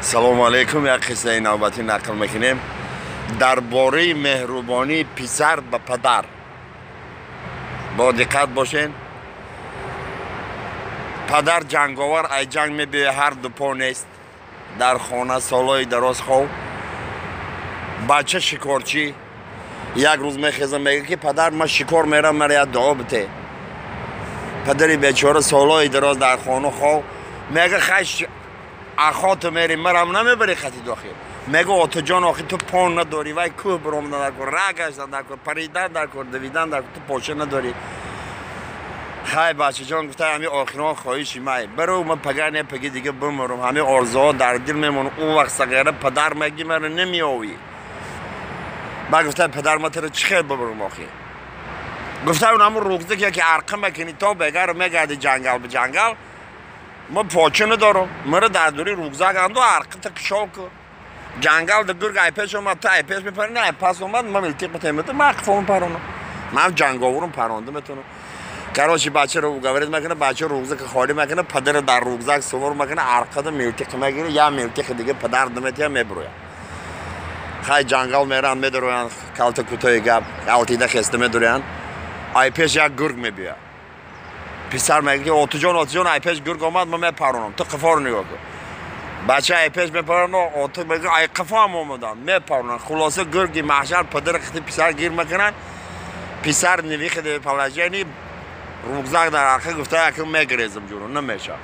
Салому алейкум. Як қиссаи навбатӣ нақл мекунем дар бораи меҳрубонии писар ба падар. Бо диққат бошен. Падар ҷанговар ай ҷанг мебиёяд, ҳар ду по нест, дар хона солҳои дароз хов. Бача шикорчӣ як рӯз мехеза, мега ки падар, ман шикор мерам, мара як дуо бите. Падари бечора солҳои дароз дар хона хов, мега хай охота мери, марам намебари хати дохил. Мега отаҷон, охи ту пон надорӣ, вай кӯҳ биромадан дар кор, ра гаштан дар кор, паридан дар кор, давидан дар кор, ту поша надорӣ. Хай бачаҷон, гуфта, ҳами охирон хоҳиши май, баро, ман пага не паги дига бимурам, ҳами орзуҳо дар дил мемонам, он вақт сағира падар меги маро намеёвӣ. Ба гуфта падар, ма туро чӣ хел бибурам охи? Гуфта он ҳамун рюкзаке ки арқа мекунӣ, то бегаро мегарди ҷангал ба ҷангал, ма поча надорам, маро дар дури рюкзак андо, арқата кушол ку. Ҷангал да гург ай пеш омад, ту ай пеш мепарӣ, ай пас омад, ма милтиқ метемата, ма қифо мепаронам, ман ҷанговурам, паронда метавонам. Короче, бачаро уговорить мекунад, бача рюкзака холӣ мекунад, падара дар рюкзак сувор мекунад, арқада милтиқ мегирад, я милтиқи дига падар наметия, мебурояд. Хай ҷангал меранд, медароянд, калта кӯтоҳи гап, алтида хеста медуроянд, ай пеш як гург мебиёяд. Писар мега ки отуҷон, отуҷон, ай пеш гург омад, ман мепаронам, ту қифоро нигоҳ кун. Бача ай пеш мепаронад, оту мега ай қифоам омаданд, мепаронанд. Хулоса, гурги маҳшар падара қити писар гир мекунанд. Писар невыходное положение, рюкзак дар арқа, гуфта якм мегрезам ҷуро, намешавад.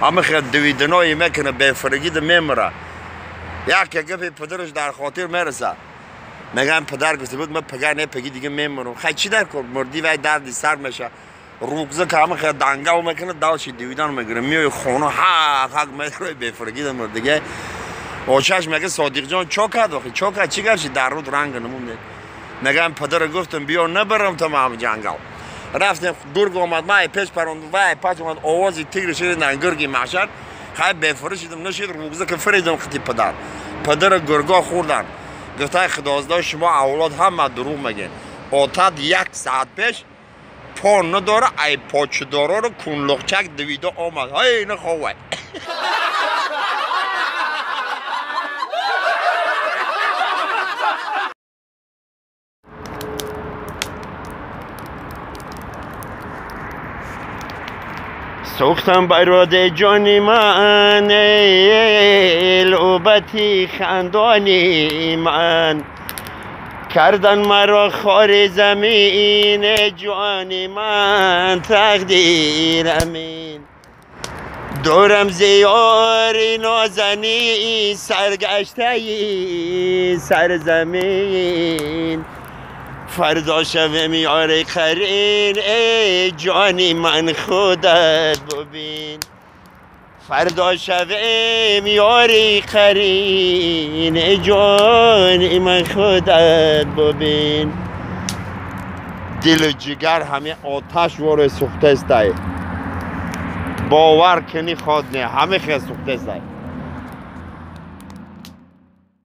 Ҳама хел давиданое мекунад, бефарагида мемирад. Яке гапи падараш дар хотир мерасад, мегӯям падар гуфта буд, ман пага не паги дига мемирам. Хай чӣ дар кор, мурдӣ вай дарди сар мешавад. Рюкзак ҳама хел дангал мекунад, далши давидан мегирад, меои хона, ҳақ ҳақ медарои, бефарагида мурдига. Очаш мега Содиқҷон, чо кард охи, чо кард, чӣ гап шид, дар руд ранга намонде? Мегӯям падара гуфтам биё набарам та ман ҷангал, рафтем, гург омад, ман ай пеш парондам, вай ай пас омад, овози тигри шидан, гурги маҳшар, хай бефурӣ шидам, нашид, рюкзака фиридам қити падар, падара гурго хӯрдан. Гуфтай худоздо, шумо авлод ҳама дурӯғ мегӯед, отат як саат пеш по надора, ай почидороро кунлуқчак давида омад, ҳай наховай. Сӯхтам бароде ҷони ман, лӯбати хандони ман, кардан маро хори замин, ҷони ман тақдир амин. Дурам зиёри нозанӣ, саргаштаи сарзамин, фардо шавем ёри қарин, эй ҷони ман худат бубин. Фардо шавем ёри қарин, эй ҷони ман худат бубин. Дилу ҷигар ҳаме оташ воре сӯхтаестай, бовар кунӣ ход не, ҳаме хел сӯхтаестай.